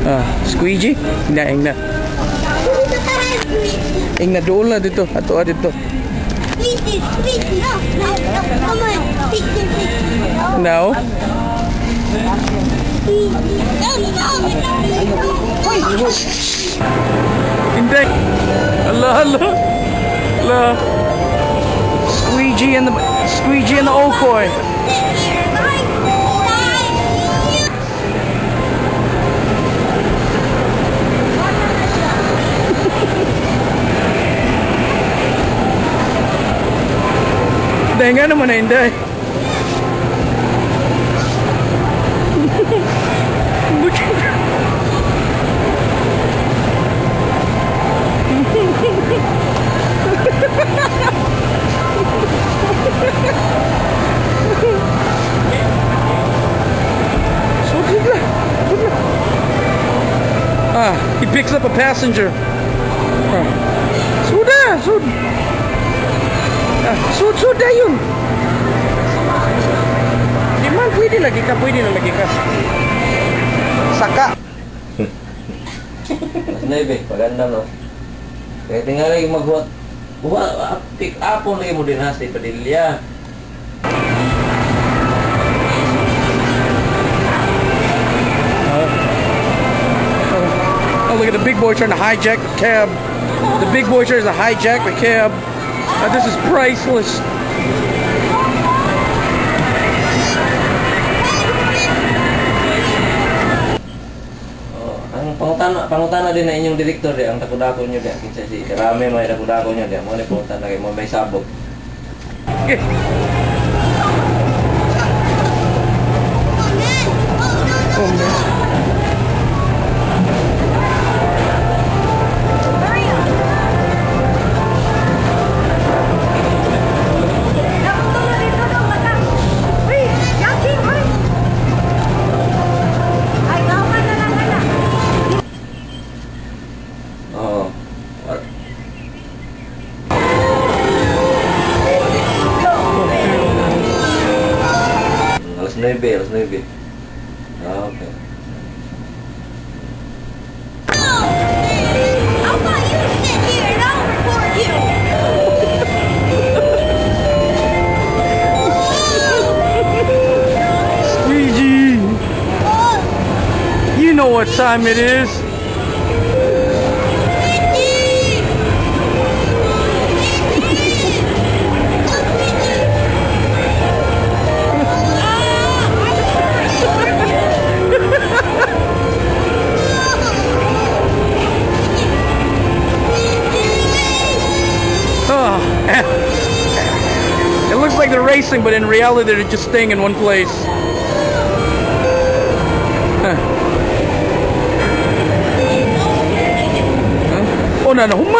Ah, squeegee? Ingna, ingna. Ingna dool na dito. Ato dito. Squeegee, squeegee. No, no, no. Come on. Squeegee, squeegee. No? Squeegee. No, no, no, no. Hindi. Ala, ala. Ala. Squeegee and the Okoy. Sit here. Right beside you. Dahil nga naman na hindi. Look at her. So good na. Good na. Ah, he picks up a passenger. Ah. Suda, sud. Ah, sud, sud yun. Di man, pwede lagi ka, pwede na lagi ka. Saka. Alas 9, paganda no. Kaya tingali maghuwat. Huwa, pick up lagi mo din ha, sa Padilla. Oh, look at the big boy trying to hijack the cab. The big boy tries to hijack the cab. This is priceless. Oh, ang pangutana din na inyong direktor di, ang dako-dako nyo di, kinsa si Rame may dako-dako nyo di, mo ni pangutana kay mo may sabog. Okay. Oh, man. Oh, no, no, Oh, no. man. Hurry up. Nakutulo dito daw, mata. Uy, yakin, uy. Ay, kaman na lang, anak. Oo. Alas 9, alas 9. Ah, okay. How about you sit here and I'll record you? Squeegee. You know what time it is. Squeegee! Squeegee! Oh, squeegee! Ah, I record you. Squeegee! Oh. It looks like they're racing, but in reality, they're just staying in one place. Huh. Huh? Oh, no.